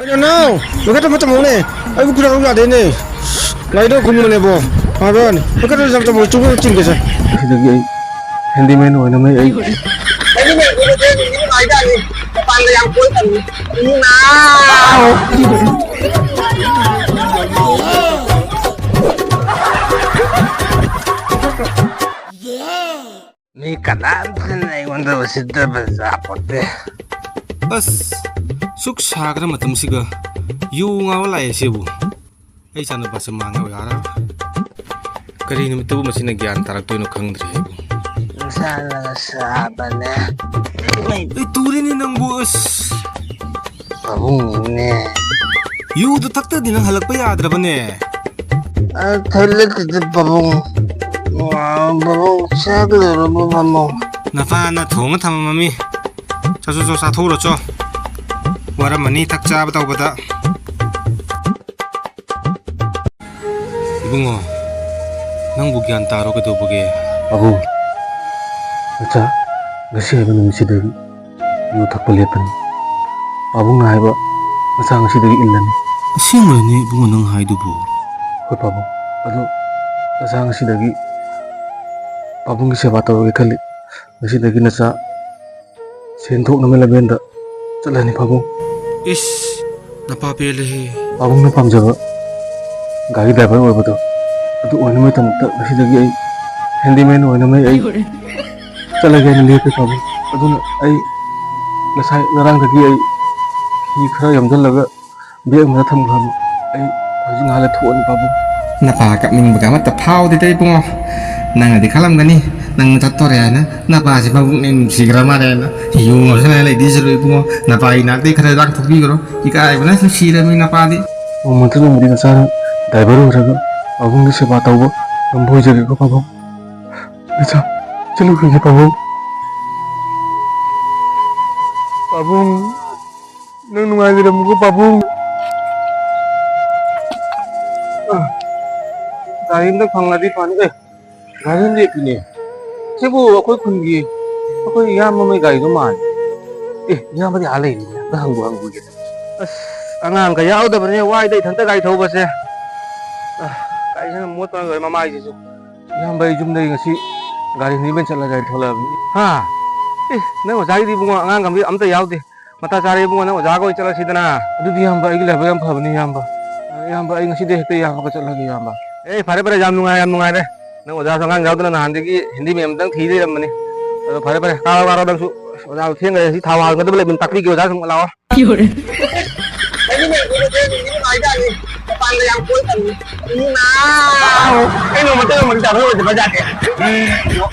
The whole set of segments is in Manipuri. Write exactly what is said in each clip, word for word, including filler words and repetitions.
ꯀꯩꯅꯣ? ꯃꯈꯥ ꯇꯝꯕ ꯇꯝꯃꯧꯅꯦ꯫ ꯑꯩꯕꯨ ꯈꯨꯗꯥꯡ ꯌꯥꯗꯦꯅꯦ꯫ ꯂꯥꯏꯗ ꯈꯨꯝꯕꯅꯦꯕꯣ꯫ ꯍꯥꯏꯕꯅꯤ꯫ ꯃꯈꯥ ꯇꯝꯕ ꯇꯝꯃꯧ꯫ ꯆꯨꯝꯅ ꯆꯤꯡꯒꯁꯦ꯫ ꯁꯤꯗꯒꯤ ꯑꯩ ꯍꯦꯟꯗꯤꯃꯦꯟ ꯑꯣꯏꯅꯕ ꯑꯩ ꯍꯦꯟꯗꯤꯃꯦꯟ ꯑꯣꯏꯕꯁꯦ ꯅꯨꯡꯗꯤ ꯅꯨꯡꯉꯥꯏꯖꯥꯠꯅꯤ꯫ ꯃꯄꯥꯟꯗ ꯌꯥꯝ ꯀꯣꯏ ꯐꯪꯉꯤ꯫ ꯏꯃꯥ! ꯃꯤ ꯀꯅꯥꯝꯇꯅ ꯑꯩꯉꯣꯟꯗ ꯎꯁꯤꯠꯇꯕ ꯌꯥꯄꯣꯠꯇꯦ꯫ ꯑꯁ, ꯁꯨꯛ ꯁꯥꯈ꯭ꯔ ꯃꯇꯝꯁꯤꯒ ꯌꯨ ꯉꯥꯎꯕ ꯂꯥꯛꯑꯦ ꯁꯤꯕꯨ꯫ ꯑꯩ ꯏꯆꯥꯅꯨꯄꯥꯁꯦ ꯃꯥꯡꯉꯦ ꯌꯥꯔ꯫ ꯀꯔꯤ ꯅꯨꯃꯤꯠꯇꯕꯨ ꯃꯁꯤꯅ ꯒ꯭ꯌꯥꯟ ꯇꯥꯔꯛꯇꯣꯏꯅꯣ ꯈꯪꯗ꯭ꯔꯦ ꯑꯩꯕꯨ꯫ ꯅꯨꯡꯁꯥꯅꯒ ꯁꯥꯕꯅꯦ꯫ ꯑꯩ ꯇꯨꯔꯤꯅꯤ ꯅꯪꯕꯨ, ꯑꯁ꯫ ꯄꯥꯕꯨꯡꯅꯤꯅꯦ꯫ ꯌꯨꯗꯨ ꯊꯛꯇ꯭ꯔꯗꯤ ꯅꯪ ꯍꯜꯂꯛꯄ ꯌꯥꯗ꯭ꯔꯕꯅꯦ꯫ ꯑ, ꯊꯣꯏꯂꯦꯠꯇꯨꯗ ꯄꯥꯕꯨꯡ꯫ ꯋꯥ, ꯄꯥꯕꯨꯡ, ꯆꯥꯛ ꯂꯣꯏꯔꯕꯣ ꯄꯥꯕꯨꯡ? ꯅꯄꯥꯅ ꯊꯣꯡꯉ ꯊꯝꯃꯝꯃꯤ꯫ ꯆꯣ, ꯆꯣ, ꯆꯣ, ꯆꯥꯊꯣꯛꯎꯔꯣ, ꯆꯣ꯫ ꯋꯥꯔꯝꯃꯅꯤ ꯊꯛ ꯆꯥꯕ ꯇꯧꯕꯗ꯫ ꯏꯕꯨꯡꯉꯣ, ꯅꯪꯕꯨ ꯒ꯭ꯌꯥꯟ ꯇꯥꯔꯣ ꯀꯩꯗꯧꯕꯒꯦ? ꯄꯥꯕꯨꯡ, ꯅꯆꯥ ꯉꯁꯤ ꯍꯥꯏꯕ ꯅꯨꯃꯤꯠꯁꯤꯗꯒꯤ ꯌꯨ ꯊꯛꯄ ꯂꯦꯞꯄꯅꯤ꯫ ꯄꯥꯕꯨꯡꯅ ꯍꯥꯏꯕ ꯃꯆꯥ ꯉꯁꯤꯗꯒꯤ ꯏꯜꯂꯅꯤ꯫ ꯑꯁꯦꯡꯕꯔꯅꯦ ꯏꯕꯨꯡꯉꯣ ꯅꯪ ꯍꯥꯏꯗꯨꯕꯨ? ꯍꯣꯏ ꯄꯥꯕꯨꯡ, ꯑꯗꯣ ꯅꯆꯥ ꯉꯁꯤꯗꯒꯤ ꯄꯥꯕꯨꯡꯒꯤ ꯁꯦꯕꯥ ꯇꯧꯔꯒꯦ ꯈꯜꯂꯤ꯫ ꯉꯁꯤꯗꯒꯤ ꯅꯆꯥ ꯁꯦꯟ ꯊꯣꯛꯅꯕ ꯂꯝꯕꯦꯟꯗ ꯆꯠꯂꯅꯤ ꯄꯥꯕꯨꯡ꯫ ꯏꯁ, ꯅꯄꯥ ꯄꯦꯜꯂꯦꯍꯦ꯫ ꯄꯥꯕꯨꯡꯅ ꯄꯥꯝꯖꯕ ꯒꯥꯔꯤ ꯗ꯭ꯔꯥꯏꯚꯔ ꯑꯣꯏꯕꯗꯣ ꯑꯗꯨ ꯑꯣꯏꯅꯕꯒꯤꯗꯃꯛꯇ ꯉꯁꯤꯗꯒꯤ ꯑꯩ ꯍꯦꯟꯗꯤꯃꯦꯟ ꯑꯣꯏꯅꯕ ꯑꯩ ꯆꯠꯂꯒꯦ ꯍꯥꯏꯅ ꯂꯦꯞꯄꯦ ꯄꯥꯕꯨꯡ꯫ ꯑꯗꯨꯅ ꯑꯩ ꯉꯁꯥꯏ ꯉꯔꯥꯡꯗꯒꯤ ꯑꯩ ꯐꯤ ꯈꯔ ꯌꯣꯝꯁꯤꯜꯂꯒ ꯕꯦꯒ ꯑꯃꯗ ꯊꯝꯈ꯭ꯔꯕꯅꯤ꯫ ꯑꯩ ꯍꯧꯖꯤꯛ ꯉꯥꯏꯍꯥꯛ ꯂꯩꯔ ꯊꯣꯛꯑꯅꯤ ꯄꯥꯕꯨꯡ꯫ ꯅꯄꯥ ꯀꯞꯅꯤꯡꯕꯒ ꯑꯃꯠꯇ ꯐꯥꯎꯗꯦꯗ ꯏꯕꯨꯡꯉꯣ꯫ ꯅꯪꯅꯗꯤ ꯈꯜꯂꯝꯒꯅꯤ, ꯅꯪꯅ ꯆꯠꯇꯣꯔꯦ ꯍꯥꯏꯅ ꯅꯄꯥꯁꯤ ꯃꯕꯨꯛꯅ ꯅꯨꯡꯁꯤꯈ꯭ꯔ ꯃꯥꯜꯂꯦ ꯍꯥꯏꯅ꯫ ꯌꯨ ꯉꯥꯎꯁꯤꯜꯂꯒ ꯂꯩꯗꯣꯏ ꯁꯔꯨꯛ ꯏꯕꯨꯡꯉꯣ, ꯅꯄꯥꯒꯤ ꯅꯥꯛꯇꯒꯤ ꯈꯔ ꯂꯥꯡꯊꯣꯛꯄꯤꯈ꯭ꯔꯣ꯫ ꯏꯀꯥꯏꯕꯅ ꯁꯨꯝ ꯁꯤꯔꯕꯅꯤ ꯅꯄꯥꯗꯤ꯫ ꯅꯣꯡꯃꯇ ꯅꯣꯡꯃꯗꯤ ꯅꯆꯥꯅ ꯗ꯭ꯔꯥꯏꯚꯔ ꯑꯣꯏꯔꯒ ꯄꯥꯕꯨꯡꯒꯤ ꯁꯦꯕꯥ ꯇꯧꯕ ꯉꯝꯕ ꯑꯣꯏꯖꯒꯦꯀꯣ ꯄꯥꯕꯨꯡ꯫ ꯅꯆꯥ ꯆꯠꯂꯨꯈꯤꯒꯦ ꯄꯥꯕꯨꯡ꯫ ꯄꯥꯕꯨꯡ, ꯅꯪ ꯅꯨꯡꯉꯥꯏꯕꯤꯔꯝꯃꯨꯀꯣ ꯄꯥꯕꯨꯡ꯫ ꯑ, ꯒꯥꯔꯤ ꯑꯝꯇ ꯐꯪꯉꯗꯤ ꯐꯅꯤ꯫ ꯑꯦ, ꯒꯥꯔꯤ ꯑꯃ ꯂꯦꯞꯄꯤꯅꯦ꯫ ꯁꯤꯕꯨ ꯑꯩꯈꯣꯏ ꯈꯨꯟꯒꯤ ꯑꯩꯈꯣꯏ ꯏꯌꯥꯝꯕ ꯑꯃꯒꯤ ꯒꯥꯔꯤꯗꯣ ꯃꯥꯜꯂꯦ꯫ ꯑꯦ, ꯏꯌꯥꯝꯕꯗꯤ ꯑꯥ ꯂꯩꯔꯤꯅꯦ꯫ ꯑꯝꯇ ꯍꯪꯕꯨ ꯍꯪꯉꯨꯒꯦ꯫ ꯑꯁ, ꯑꯉꯥꯡꯒ ꯌꯥꯎꯗꯕꯅꯦ, ꯋꯥꯏꯗ ꯏꯊꯟꯇ ꯒꯥꯔꯤ ꯊꯧꯕꯁꯦ꯫ ꯑ, ꯒꯥꯔꯤꯁꯤꯅ ꯃꯣꯠꯄꯅ ꯂꯣꯏꯔꯦ ꯃꯃꯥꯏꯁꯤꯁꯨ꯫ ꯏꯌꯥꯝꯕ, ꯑꯩ ꯌꯨꯝꯗꯒꯤ ꯉꯁꯤ ꯒꯥꯔꯤ ꯍꯦꯟꯗꯤꯃꯦꯟ ꯆꯠꯂꯒ ꯒꯥꯔꯤ ꯊꯧꯂꯛꯑꯕꯅꯤ꯫ ꯍꯥ? ꯑꯦ, ꯅꯪ ꯑꯣꯖꯥꯒꯤꯗꯤ ꯏꯕꯨꯡꯉꯣ ꯑꯉꯥꯡꯒ ꯑꯝꯇ ꯌꯥꯎꯗꯦ꯫ ꯃꯇꯥ ꯆꯥꯔꯦ ꯏꯕꯨꯡꯉꯣ, ꯅꯪ ꯑꯣꯖꯥꯒ ꯑꯣꯏ ꯆꯠꯂꯁꯤꯗꯅ꯫ ꯑꯗꯨꯗꯤ ꯏꯌꯥꯝꯕ, ꯑꯩꯒꯤ ꯂꯥꯏꯕꯛ ꯌꯥꯝ ꯐꯕꯅꯤ ꯏꯌꯥꯝꯕ꯫ ꯏꯌꯥꯝꯕ, ꯑꯩ ꯉꯁꯤꯗꯩ ꯍꯦꯛꯇ ꯏꯌꯥꯝꯕꯒ ꯆꯠꯂꯒꯦ ꯏꯌꯥꯝꯕ꯫ ꯑꯦ, ꯐꯔꯦ ꯐꯔꯦ, ꯌꯥꯝ ꯅꯨꯡꯉꯥꯏ, ꯌꯥꯝ ꯅꯨꯡꯉꯥꯏꯔꯦ꯫ ꯅꯪ ꯑꯣꯖꯥꯁꯨ ꯑꯉꯥꯡ ꯌꯥꯎꯗꯅ ꯅꯍꯥꯟꯗꯒꯤ ꯍꯦꯟꯗꯤꯃꯦꯟ ꯑꯝꯇꯪ ꯊꯤ ꯂꯩꯔꯝꯕꯅꯤ꯫ ꯑꯗꯣ ꯐꯔꯦ ꯐꯔꯦ, ꯀꯥꯔꯣ ꯀꯥꯔꯣ ꯅꯪꯁꯨ꯫ ꯑꯣꯖꯥ ꯊꯦꯡꯈ꯭ꯔꯦ, ꯁꯤ ꯊꯥꯎ ꯍꯥꯟꯒꯗꯕ ꯂꯩꯕꯅꯤ, ꯇꯥꯛꯄꯤꯒꯦ ꯑꯣꯖꯥ ꯁꯨꯝ ꯂꯥꯛꯑꯣ꯫ ꯌꯣꯔꯦ꯫ ꯃꯄꯥꯟꯗ ꯌꯥꯝ ꯀꯣꯏ ꯇꯝꯃꯤ꯫ ꯏꯃꯥ! ꯑꯩ ꯅꯣꯡꯃꯇ ꯌꯧꯕꯗꯤ ꯆꯥꯊꯣꯛꯑꯣꯏꯗꯕ ꯖꯥꯠꯅꯦ꯫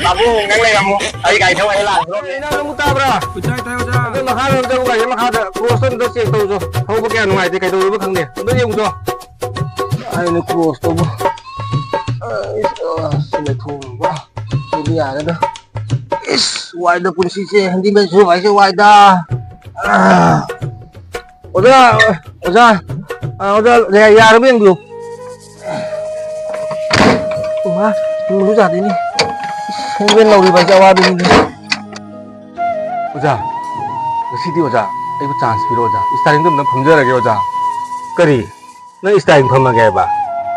ꯕꯥꯕꯨ, ꯅꯪ ꯂꯩꯔꯝꯃꯣ꯫ ꯑꯩ ꯒꯥꯔꯤ ꯊꯧ ꯍꯩꯔ ꯂꯥꯛꯑꯒꯦ꯫ ꯏꯅꯥꯎ, ꯅꯪꯕꯨ ꯇꯥꯕ꯭ꯔꯥ? ꯇꯥꯏ, ꯇꯥꯏ, ꯑꯣꯖꯥ꯫ ꯑꯗꯣ ꯃꯈꯥꯗ ꯑꯝꯇ ꯒꯥꯔꯤ ꯃꯈꯥꯗ ꯀ꯭ꯔꯣꯁꯇ ꯑꯝꯇ ꯆꯦꯛ ꯇꯧꯖꯣ꯫ ꯊꯧꯕ ꯀꯌꯥ ꯅꯨꯡꯉꯥꯏꯇꯦ, ꯀꯩꯗꯧꯔꯤꯕ ꯈꯪꯗꯦ꯫ ꯑꯝꯇ ꯌꯦꯡꯉꯨꯆꯣ꯫ ꯑꯩꯅ ꯀ꯭ꯔꯣꯁ ꯇꯧꯕ꯫ ꯑꯁ, ꯁꯤ ꯂꯩꯊꯣꯛꯑꯝꯕ꯫ ꯁꯤꯗꯤ ꯌꯥꯔꯦꯗ꯫ ꯏꯁ, ꯋꯥꯏꯗ ꯄꯨꯟꯁꯤꯁꯦ, ꯍꯦꯟꯗꯤꯃꯦꯟ ꯁꯨꯕ ꯍꯥꯏꯁꯦ ꯋꯥꯏꯗ꯫ ꯑꯥ꯫ ꯑꯣꯖꯥ, ꯑꯣꯖꯥ, ꯑꯥ, ꯑꯣꯖꯥ, ꯌꯥ-, ꯌꯥꯔꯕ ꯌꯦꯡꯕꯤꯌꯨ꯫ ꯏꯃꯥ, ꯂꯨ ꯌꯥꯗꯦꯅꯦ꯫ ꯏꯁ, ꯍꯦꯟꯗꯤꯃꯦꯟ ꯂꯧꯔꯤꯕ ꯍꯥꯏꯁꯦ ꯑꯋꯥꯕꯤꯅꯤꯅꯦ꯫ ꯑꯣꯖꯥ, ꯉꯁꯤꯗꯤ ꯑꯣꯖꯥ, ꯑꯩꯕꯨ ꯆꯥꯟꯁ ꯄꯤꯔꯣ ꯑꯣꯖꯥ꯫ ꯏꯁꯇꯥꯔꯤꯡꯗ ꯑꯝꯇꯪ ꯐꯝꯖꯔꯒꯦ ꯑꯣꯖꯥ꯫ ꯀꯔꯤ? ꯅꯪ ꯏꯁꯇꯥꯔꯤꯡ ꯐꯝꯃꯒꯦ ꯍꯥꯏꯕ?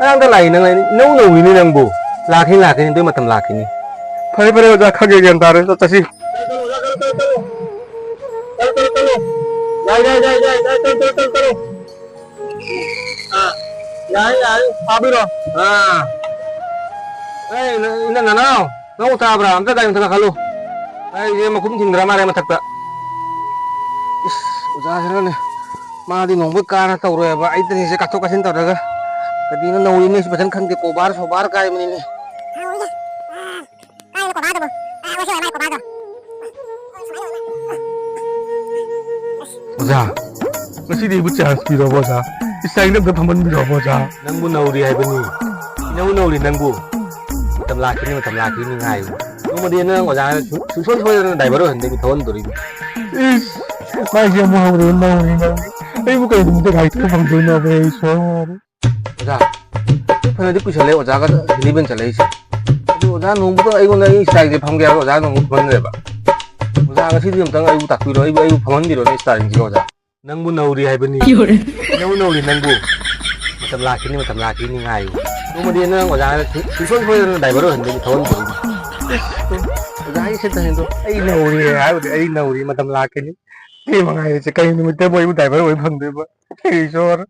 ꯉꯔꯥꯡꯗ ꯂꯥꯛꯏ ꯅꯪ, ꯏꯅꯧ ꯅꯧꯏꯅꯦ ꯅꯪꯕꯨ꯫ ꯂꯥꯛꯈꯤꯅꯤ, ꯂꯥꯛꯈꯤꯅꯤ, ꯑꯗꯨꯏ ꯃꯇꯝ ꯂꯥꯛꯈꯤꯅꯤ꯫ ꯐꯔꯦ, ꯐꯔꯦ, ꯑꯣꯖꯥ, ꯈꯪꯉꯦ, ꯒ꯭ꯌꯥꯟ ꯇꯥꯔꯦ, ꯆꯠꯁꯤ꯫ ꯆꯠꯂꯨ, ꯆꯠꯂꯨ, ꯆꯠꯂꯨ, ꯆꯠꯂꯨ꯫ ꯆꯠꯂꯨ, ꯆꯠꯂꯨ, ꯆꯠꯂꯨ꯫ ꯌꯥꯏ, ꯌꯥꯏ, ꯌꯥꯏ, ꯌꯥꯏ, ꯌꯥꯏ, ꯆꯠꯂꯨ, ꯆꯠꯂꯨ, ꯆꯠꯂꯨ, ꯆꯠꯂꯨ꯫ ꯑꯥ, ꯌꯥꯏ, ꯌꯥꯏ, ꯐꯥꯕꯤꯔꯣ꯫ ꯑꯥ꯫ ꯑꯦ, ꯅ-, ꯅ-, ꯅꯅꯥꯎ, ꯅꯪ ꯇꯥꯕ꯭ꯔꯥ? ꯑꯝꯇ ꯒꯥꯔꯤ ꯃꯊꯛ ꯀꯥꯈꯠꯂꯨ꯫ ꯑꯩꯁꯦ ꯃꯈꯨꯝ ꯊꯤꯡꯗ꯭ꯔ ꯃꯥꯜꯂꯦ ꯃꯊꯛꯇ꯫ ꯏꯁ, ꯑꯣꯖꯥꯁꯤꯅꯅꯦ, ꯃꯥꯗꯤ ꯅꯣꯡꯃꯩ ꯀꯥꯅ ꯇꯧꯔꯣꯏꯕ, ꯑꯩꯗꯅꯤꯁꯦ ꯀꯥꯊꯣꯛ ꯀꯥꯁꯤꯟ ꯇꯧꯔꯒ꯫ ꯀꯔꯤꯅꯣ ꯅꯧꯔꯤꯅꯦ, ꯁꯤ ꯐꯖꯅ ꯈꯪꯗꯦ, ꯀꯣꯕꯥꯔ ꯁꯣꯕꯥꯔ ꯀꯥꯏꯕꯅꯤꯅꯦ꯫ ꯀꯥꯏꯗ ꯀꯣꯕꯥꯔꯗꯨꯕꯨ? ꯑꯥ, ꯑꯣ, ꯁꯤ ꯑꯣꯏꯔ ꯃꯥꯜꯂꯦ ꯀꯣꯕꯥꯔꯗꯣ꯫ ꯑꯣꯖꯥ, ꯉꯁꯤꯗꯤ ꯑꯩꯕꯨ ꯆꯥꯟꯁ ꯄꯤꯔꯣꯕ ꯑꯣꯖꯥ꯫ ꯏꯁꯇꯥꯏꯜꯗ ꯑꯝꯇ ꯐꯝꯍꯟꯕꯤꯔꯣꯕ ꯑꯣꯖꯥ꯫ ꯅꯪꯕꯨ ꯅꯧꯔꯤ ꯍꯥꯏꯕꯅꯤ꯫ ꯏꯅꯧ ꯅꯧꯔꯤ ꯅꯪꯕꯨ꯫ ꯃꯇꯝ ꯂꯥꯛꯈꯤꯅꯤ, ꯃꯇꯝ ꯂꯥꯛꯈꯤꯅꯤ, ꯉꯥꯏꯌꯨ꯫ ꯅꯣꯡꯃꯗꯤ ꯅꯪ ꯑꯣꯖꯥꯅ ꯁꯨ-, ꯁꯨꯡꯁꯣꯏ ꯁꯣꯏꯗꯅ ꯗ꯭ꯔꯥꯏꯚꯔ ꯑꯣꯏꯍꯟꯗꯣꯏꯅꯤ, ꯊꯧꯍꯟꯗꯣꯔꯤꯅꯤ꯫ ꯏꯁ, ꯃꯥꯏꯁꯦ ꯑꯃꯨꯛ ꯍꯧꯔꯦ, ꯅꯧꯔꯤ, ꯅꯧꯔꯤ꯫ ꯑꯩꯕꯨ ꯀꯩ ꯅꯨꯃꯤꯠꯇ ꯒꯥꯔꯤ ꯊꯧꯕ ꯐꯪꯗꯣꯏꯅꯣꯕ, ꯑꯩ ꯁꯣꯔ꯫ ꯑꯣꯖꯥ, ꯐꯅꯗꯤ ꯀꯨꯏꯁꯜꯂꯦ ꯑꯣꯖꯥꯒ ꯍꯦꯟꯗꯤꯃꯦꯟ ꯆꯠꯂꯛꯏꯁꯦ꯫ ꯑꯗꯨ ꯑꯣꯖꯥ ꯅꯣꯡꯃꯇꯪ ꯑꯩꯉꯣꯟꯗ ꯑꯩ ꯏꯁꯇꯥꯏꯜꯁꯦ ꯐꯝꯒꯦ ꯍꯥꯏꯕ ꯑꯣꯖꯥ ꯅꯣꯡꯃ ꯐꯝꯍꯟꯗ꯭ꯔꯦꯕ꯫ ꯑꯣꯖꯥ ꯉꯁꯤꯗꯤ ꯑꯝꯇꯪ ꯑꯩꯕꯨ ꯇꯥꯛꯄꯤꯔꯣ, ꯑꯩꯕꯨ, ꯑꯩꯕꯨ ꯐꯝꯍꯟꯕꯤꯔꯣꯅꯦ ꯏꯁꯇꯥꯏꯜꯁꯤꯒ ꯑꯣꯖꯥ꯫ ꯅꯪꯕꯨ ꯅꯧꯔꯤ ꯍꯥꯏꯕꯅꯤ꯫ ꯅꯪꯕꯨ ꯅꯧꯔꯤ, ꯅꯪꯕꯨ꯫ ꯃꯇꯝ ꯂꯥꯛꯈꯤꯅꯤ, ꯃꯇꯝ ꯂꯥꯛꯈꯤꯅꯤ, ꯉꯥꯏꯌꯨ꯫ ꯅꯣꯡꯃꯗꯤ ꯅꯪ ꯑꯣꯖꯥꯅ ꯁꯨꯡꯁꯣꯏ ꯁꯣꯏꯗꯅ driver ꯑꯣꯏꯍꯟꯗꯣꯏꯅꯤ, ꯊꯧꯍꯟꯗꯣꯏꯅꯤ꯫ ꯑꯣꯖꯥ, ꯑꯩ ꯁꯤꯠꯇ ꯍꯦꯟꯗꯣ꯫ ꯑꯩ ꯅꯧꯔꯤ ꯍꯥꯏꯕꯗꯤ ꯑꯩ ꯅꯧꯔꯤ, ꯃꯇꯝ ꯂꯥꯛꯈꯤꯅꯤ꯫ ꯁꯤ ꯃꯉꯥꯏꯔꯦ, ꯀꯔꯤ ꯅꯨꯃꯤꯠꯇ ꯃꯣꯏꯕꯨ driver ꯑꯣꯏꯕ ꯐꯪꯗꯣꯏꯕ? ꯑꯩ ꯏꯁꯣꯔ꯫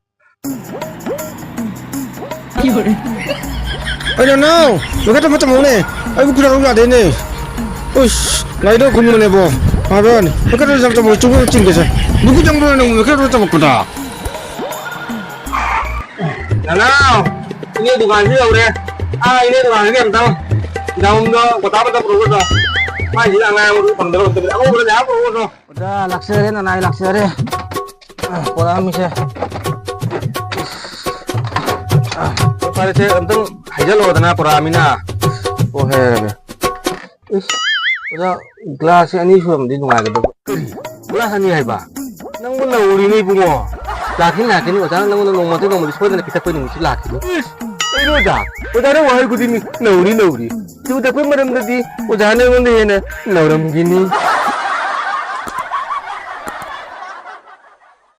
ꯑꯩ ꯅꯅꯥꯎ, ꯃꯈꯥ ꯇꯝꯕ ꯇꯝꯃꯧꯅꯦ꯫ ꯑꯩꯕꯨ ꯈꯨꯗꯥꯡ ꯌꯥꯗꯦꯅꯦ꯫ ꯎꯁ, ꯂꯥꯏꯗ ꯈꯨꯝꯕꯅꯦꯕꯣ꯫ ꯃꯥꯕꯅꯤ꯫ ꯃꯈꯥ ꯇꯝꯕ ꯇꯝꯃꯧ, ꯆꯨꯝꯕ ꯆꯤꯡꯒꯁꯦ꯫ ꯅꯨꯄꯤ ꯆꯪꯕ꯭ꯔꯣ ꯅꯪ ꯃꯈꯥ ꯇꯝꯕ ꯇꯝꯃꯛꯄꯗ? ꯅꯅꯥꯎ, ꯏꯅꯦ ꯗꯨꯀꯥꯟꯁꯤ ꯌꯧꯔꯦ꯫ ꯑꯥ, ꯏꯅꯦ ꯗꯨꯀꯥꯟꯁꯤꯒꯤ ꯑꯝꯇꯪ ꯗꯥꯎꯟꯗꯣ ꯀꯣꯇꯥ ꯑꯃꯇ ꯄꯨꯔꯛꯎꯗꯣ꯫ ꯃꯥꯏꯁꯤꯗ ꯑꯉꯥꯡꯕꯗꯨ ꯐꯪꯗꯕ ꯑꯝꯇ ꯑꯉꯧꯕꯗ ꯃꯌꯥꯝ ꯄꯨꯔꯛꯎꯗꯣ꯫ ꯑꯣꯖꯥ, ꯂꯥꯛꯆꯔꯦ, ꯅꯅꯥꯏ ꯂꯥꯛꯆꯔꯦ꯫ ꯑ, ꯄꯣꯔꯛꯑꯝꯃꯤꯁꯦ꯫ ꯑ, ꯐꯔꯦꯁꯦ, ꯑꯝꯇꯪ ꯍꯩꯖꯜꯂꯛꯑꯣꯗꯅ ꯄꯣꯔꯛꯑꯃꯤꯅ꯫ ꯑꯣ, ꯍꯩꯔꯒꯦ꯫ ꯏꯁ, ꯑꯣꯖꯥ, glass ꯁꯦ ꯑꯅꯤ ꯁꯨꯔꯝꯃꯗꯤ ꯅꯨꯡꯉꯥꯏꯒꯗꯕ꯫ ꯀꯔꯤ? Glass ꯑꯅꯤ ꯍꯥꯏꯕ? ꯅꯪꯕꯨ ꯅꯧꯔꯤꯅꯦ ꯏꯕꯨꯡꯉꯣ꯫ ꯂꯥꯛꯈꯤꯅꯤ, ꯂꯥꯛꯈꯤꯅꯤ, ꯑꯣꯖꯥꯅ ꯅꯪꯉꯣꯟꯗ ꯅꯣꯡꯃ ꯅꯠꯇ꯭ꯔꯒ ꯅꯣꯡꯃꯗꯤ ꯁꯣꯏꯗꯅ ꯄꯤꯊꯛꯄꯩ ꯅꯨꯃꯤꯠꯁꯨ ꯂꯥꯛꯈꯤꯅꯤ꯫ ꯏꯁ, ꯀꯩꯅꯣ ꯑꯣꯖꯥ? ꯑꯣꯖꯥꯅ ꯋꯥꯍꯩ ꯈꯨꯗꯤꯡꯒꯤ "ꯅꯧꯔꯤ, ꯅꯧꯔꯤ"꯫ ꯆꯨꯗ ꯄꯨꯝꯕ ꯃꯔꯝꯗꯗꯤ ꯑꯣꯖꯥꯅ ꯑꯩꯉꯣꯟꯗ ꯍꯦꯟꯅ ꯂꯧꯔꯝꯈꯤꯅꯤ꯫